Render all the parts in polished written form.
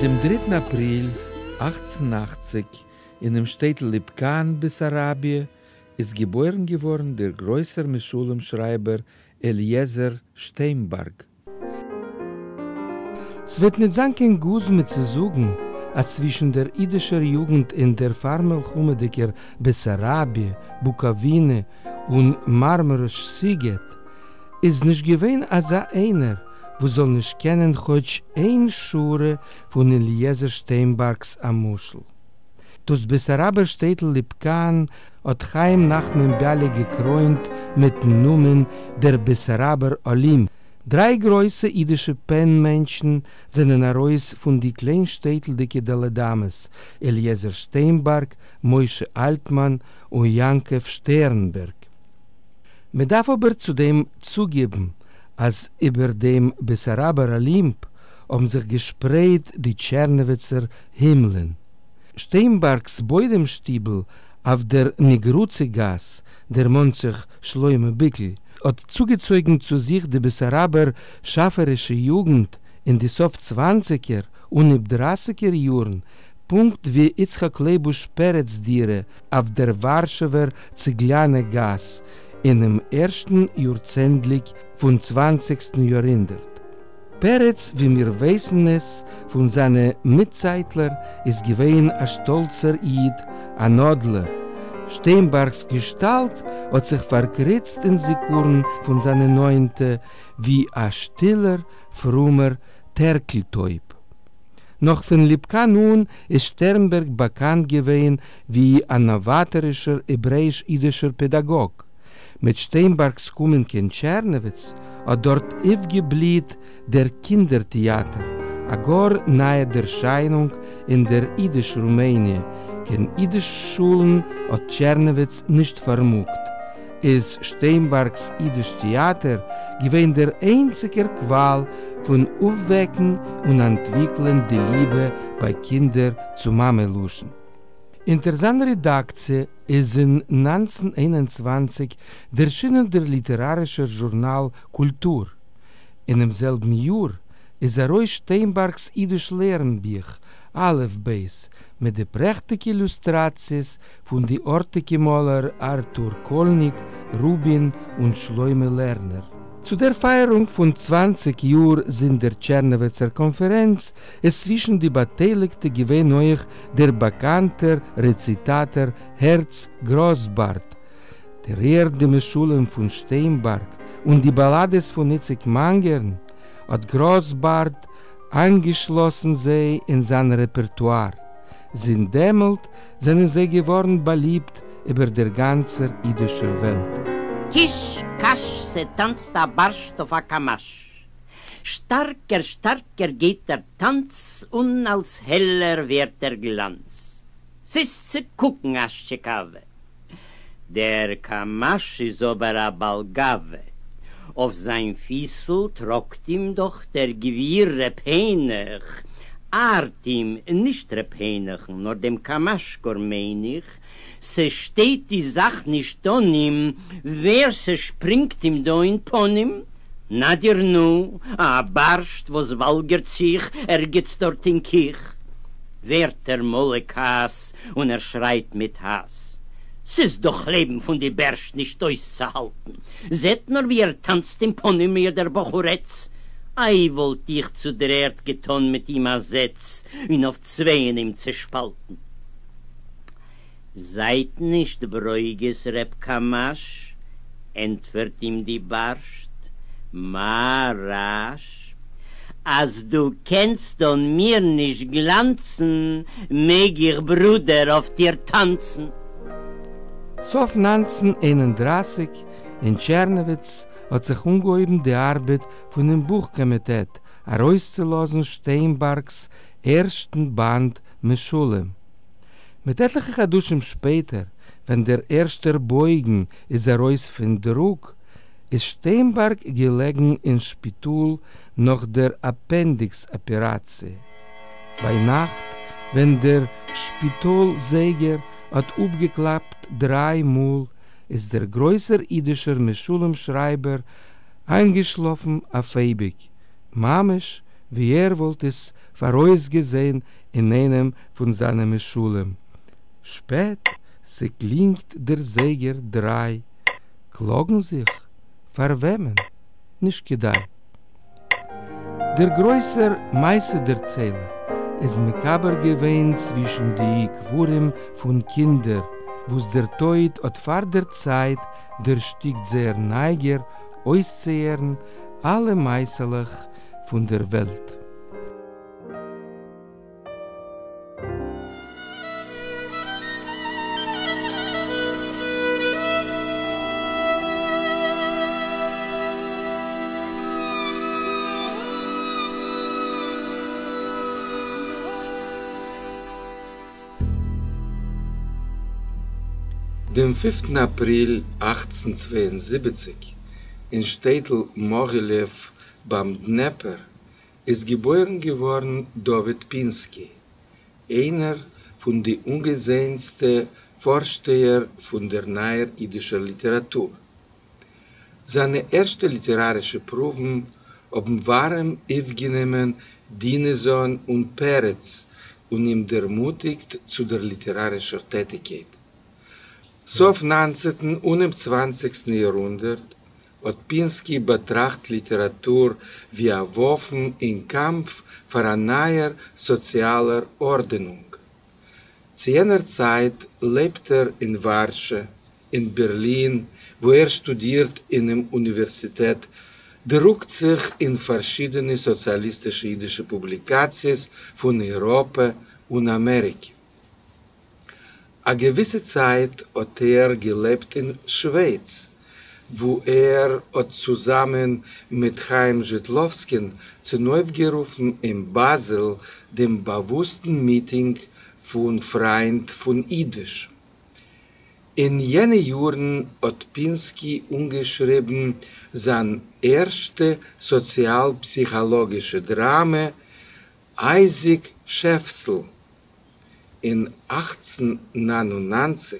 דעם דריטן אפריל 1880 אינעם שטעטל ליפקאן, בעסאראביע, איז געבוירן געווארן דער גרויסער משלים שרייבער אליעזר שטיינבארג. ס'וועט ניט זיין קיין גוזמא צו זאגן, אז צווישן דער אידישער יוגנט אין דער פארמלחמה'דיגער בעסאראביע, בוקאווינע און מארמאראש סיגעט, איז נישט געווען אזא איינער וואס זאל נישט קענען כאטש איין שורה פון אליעזר שטיינבארג'ס א משל. דאס בעסאראבער שטעטל ליפקאן האט חיים נחמן ביאליק געקרוינט מיטן נאמען דער בעסאראבער אלימפ. דריי גרויסע אידישע פען-מענטשן זענען ארויס פון די קליינשטעטלדיגע ד' אמות, אליעזר שטיינבארג, משה אלטמאן און יעקב שטערנבערג. מען דארף אבער צו דעם צוגעבן אז איבער דעם בעסאראבער אלימפ האבן זיך געשפרייט די טשערנאוויצער הימלען. שטיינבארג'ס בוידעם שטיבל אויף דער נגרוצי גאס, דערמאנט זיך שלמה ביקל, האט צוגעצויגן צו זיך די בעסאראבער שאפערישע יוגנט אין די סוף צוואנציגער אנהייב דרייסיגער יארן, פונקט ווי יצחק לייבוש פרץ דירה אויף דער ווארשעווער צעגליאנע גאס אינעם ערשטן יארצענדליג פון צוואנציגסטן יארהונדערט. פרץ, ווי מיר ווייסן עס פון זיינע מיטצייטלער, איז געווען א שטאלצער איד, אן אדלער. שטיינבארג'ס געשטאלט האט זיך פארקריצט אין זיכרון פון זיינע נאענטע ווי א שטילער, פרומער טערקלטויב. נאך פון ליפקאן אן איז שטערנבערג באקאנט געווען ווי א נאוואטארישער העברעאיש-אידישער פעדאגאג. מיט שטיינבארג'ס קומען קיין טשערנאוויץ האט דארט אויפגעבליהט דער קינדער טעאטער, א גאר נייע ערשיינונג אין דער אידיש רומעניע, קיין אידיש שולן האט טשערנאוויץ נישט פארמאגט, איז שטיינבארג'ס אידיש טעאטער געווען דער איינציגער קוואל פון אויפוועקן און אנטוויקלען די ליבע ביי קינדער צו מאמע לשון. אונטער זיין רעדאקציע איז אין 1921 דערשינען דער ליטערארישער זשורנאל קולטור. אינעם זעלבן יאר איז ארויס שטיינבארג'ס אידיש לערנבוך אלף בית מיט די פרעכטיגע אילוסטראציעס פון די ארטיגע מאלער ארטור קאלניק, רובין און שלמה לערנער. צו דער פייערונג פון 20 יאר זינט דער טשערנאוויצער קאנפערענץ איז צווישן די באטייליגטע געווען אויך דער באקאנטער רעציטאטער הערץ גראסבארד. דערהערט די משלים פון שטיינבארג און די באלאדעס פון איציק מאנגערן, האט גראסבארד איינגעשלאסן זיי אין זיין רעפערטואר. זינט דעמאלט זענען זיי געווארן באליבט איבער דער גאנצער אידישער וועלט. קיש, קאש, ס'טאנצט א בארשט אויף א קאמאש. שטארקער, שטארקער גייט דער טאנץ און אלץ העלער ווערט דער גלאנץ. ס'איז צו קוקן אזש טשיקאווע. דער קאמאש איז אבער א בעל גאווה. אויף זיין פיסל טראגט אים דאך דער גביר ר' העניך. ארט אים, נישט ר' העניך'ן, נאר דעם קאמאש גאר מיין איך, ס'שטייט די זאך נישט אן אים, ווער ס'שפרינגט אים דא אין פנים. נא דיר נו, א בארשט וואס וואלגערט זיך ערגעץ דארט אין קיך. ווערט ער מלא כעס און ער שרייט מיט האס, ס'איז דאך לעבן פון די בערשט נישט אויסצוהאלטן, זעט נאר ווי ער טאנצט אין פנים מיר דער בחורעץ, איי וואלט איך צו דר'ערד געטאן מיט אים א זעץ און אויף צווייען אים צעשפאלטן. זייט נישט ברוגז ר' קאמאש, ענטפערט אים די בארשט, מה רעש? אז דו קענסט אן מיר נישט גלאנצן, מעג איך ברודער אויף דיר טאנצן. סוף 1931 אין טשערנאוויץ האט זיך אנגעהויבן די ארבעט פונעם בוך קאמיטעט ארויסצולאזן שטיינבארג'ס ערשטן באנד משלים. מיט עטליכע חדשים שפעטער, ווען דער ערשטער בויגן איז ארויס פון דרוק, איז שטיינבארג געלעגן אין שפיטאל נאך דער אפענדיקס אפעראציע. ביינאכט, ווען דער שפיטאל זייגער האט אפגעקלאפט דריי מאל, איז דער גרויסער אידישער משלים שרייבער איינגעשלאפן אויף אייביג, ממש ווי ער וואלט עס פאראויסגעזען אין איינעם פון זיינע משלים, שפעט, ס'קלינגט דער זייגער דריי, קלאגן זיך? פאר וועמען? נישט כדאי. דער גרויסער מעשה-דערציילער איז מקבר געווען צווישן די קברים פון קינדער, וואס דער טויט האט פאר דער צייט דערשטיקט זייער נייגער אויסצוהערן אלע מעשה'לעך פון דער וועלט. דעם פֿינפֿטן אפריל 1872, אין שטעטל מאגילעוו ביים דנעפער, איז געבוירן געווארן דוד פינסקי, איינער פון די אנגעזעענסטע פארשטייער פון דער נייער אידישער ליטעראטור. זיינע ערשטע ליטערארישע פרואוון האבן ווארעם אויפגענומען דינעזאן און פרץ און אים דערמוטיגט צו דער ליטערארישער טעטיקייט. סוף ניינצנטן און צוואנציגסטן יארהונדערט האט פינסקי באטראכט ליטעראטור ווי א וואפן אין קאמף פאר א נייער סאציאלער ארדענונג. צו יענער צייט לעבט ער אין ווארשע, אין בערלין, וואו ער שטודירט אינעם אוניווערסיטעט, דרוקט זיך אין פארשידענע סאציאליסטישע אידישע פובליקאציעס פון אייראפע און אמעריקע. א געוויסע צייט האט ער געלעבט אין שווייץ, וואו ער האט צוזאמען מיט חיים זשיטלאווסקין צונויפגערופן אין באזעל דעם באוואוסטן מיטינג פון פריינד פון אידיש. אין יענע יארן האט פינסקי אנגעשריבן זיין ערשטע סאציאל-פסיכאלאגישע דראמע אייזיק שעפסל. אין 1899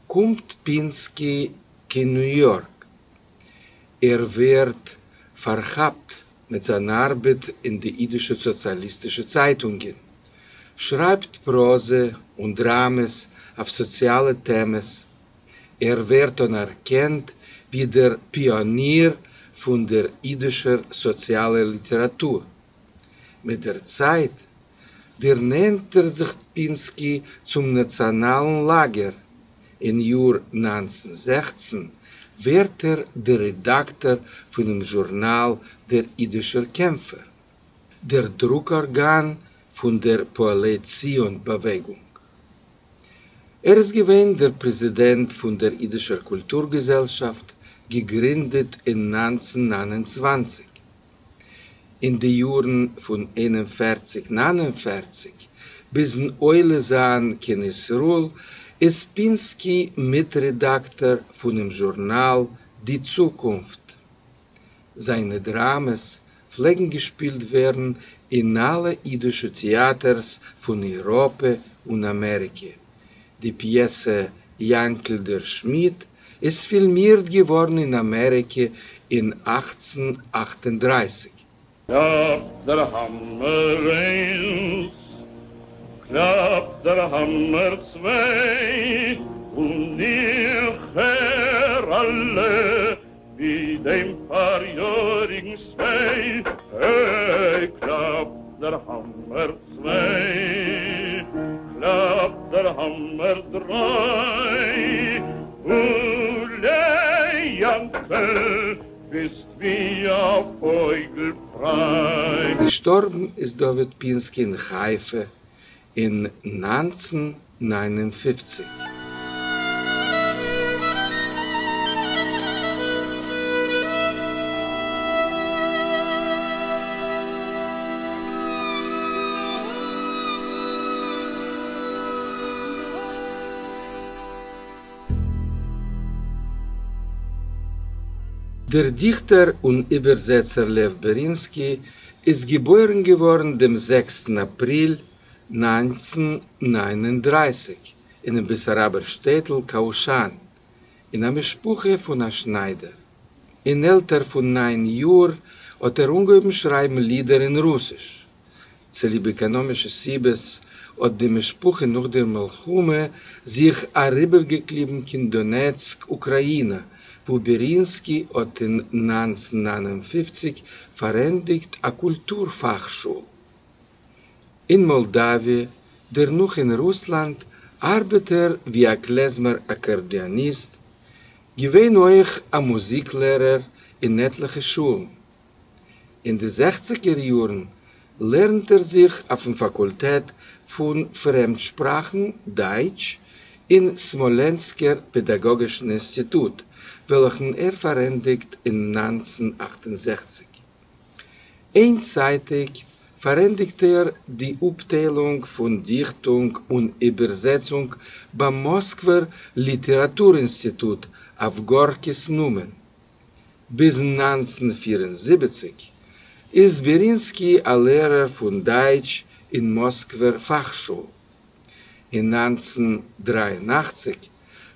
קומט פינסקי קיין ניו יארק. ער ווערט פארכאפט מיט זיין ארבעט אין די אידישע סאציאליסטישע צייטונגען, שרייבט פראזע און דראמעס אויף סאציאלע טעמעס. ער ווערט אנערקענט ווי דער פיאניר פון דער אידישער סאציאלער ליטעראטור. מיט דער צייט דערנענטערט זיך פינסקי צום נאציאנאלן לאגער. אין יאר 1916 ווערט ער דער רעדאקטאר פונעם זשורנאל דער אידישער קעמפער, דער דרוק-ארגאן פון דער פועלי ציון באוועגונג. ער איז געווען דער פרעזידענט פון דער אידישער קולטור געזעלשאפט, געגרינדעט אין 1929. אין די יארן פון 41-49 ביזן עולה זיין קיין ישראל איז פינסקי מיטרעדאקטאר פונעם זשורנאל די צוקונפט. זיינע דראמעס פלעגן געשפילט ווערן אין אלע אידישע טעאטערס פון אייראפע און אמעריקע. די פיעסע יאנקל דער שמיד איז פילמירט געווארן אין אמעריקע אין 1838. קלאַפּט דער האַמער איינס, קלאַפּט דער האַמער צוויי, און איך הער אַלע ווי דעם פאַריאָריגן שניי. היי, קלאַפּט דער האַמער צוויי, קלאַפּט דער האַמער דריי, אולע, יאַנקל, ביסט ווי אַ פויגל פריי. געשטארבן איז דוד פינסקי אין חיפה אין 1959. דער דיכטער און איבערזעצער לעוו בערינסקי איז געבוירן געווארן דעם זעקסטן אפריל 1939 אינעם בעסאראבער שטעטל קאושאן, אין א משפחה פון א שניידער. אין עלטער פון ניין יאר האט ער אנגעהויבן שרייבן לידער אין רוסיש. צוליב עקאנאמישע סיבות האט די משפחה נאך דער מלחמה זיך אריבערגעקליבן קיין דאנעצק, אוקראינע, וואו בערינסקי האט אין 1959 פארענדיגט א קולטור פאכשול. אין מאלדאוויע, דערנאך אין רוסלאנד, ארבעט ער ווי א קלעזמער אקארדיאניסט, געווען אויך א מוזיק לערער אין עטליכע שולן. אין די זעכציגער יארן לערנט ער זיך אויפן פאקולטעט פון פרעמדשפראכן, דייטש, אין סמאלענסקער פעדאגאגישן אינסטיטוט, וועלכן ער פארענדיגט אין 1968. איינצייטיג פארענדיגט ער די אפטיילונג פון דיכטונג און איבערזעצונג ביים מאסקווער ליטעראטור אינסטיטוט אויף גארקי'ס נאמען. ביז 1974 איז בערינסקי א לערער פון דייטש אין מאסקווער פאכשול. אין 1983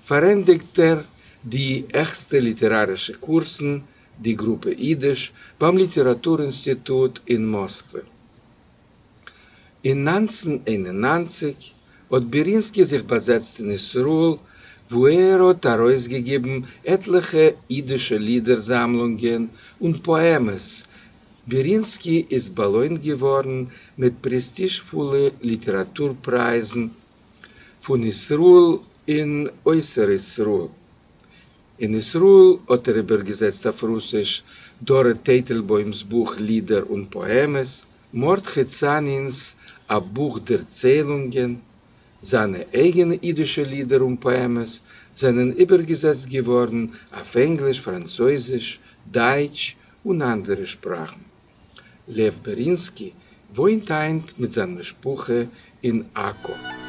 פארענדיגט ער די העכסטע ליטערארישע קורסן, די גרופע אידיש, ביים ליטעראטור אינסטיטוט אין מאסקווע. אין 1991 האט בערינסקי זיך באזעצט אין ישראל, וואו ער האט ארויסגעגעבן עטליכע אידישע לידער זאמלונגען און פאעמעס. בערינסקי איז באלוינט געווארן מיט פרעסטיזשפולע ליטעראטור פרייזן פון ישראל און אויסער ישראל. אין ישראל האט ער איבערגעזעצט אויף רוסיש דארע טייטלבוים'ס בוך לידער און פאעמעס, מרדכי צאנינ'ס א בוך דערציילונגען, זיינע אייגענע אידישע לידער און פאעמעס זענען איבערגעזעצט געווארן אויף ענגליש, פראנצויזיש, דייטש און אנדערע שפראכן. לעוו בערינסקי וואוינט היינט מיט זיין משפחה אין עכו.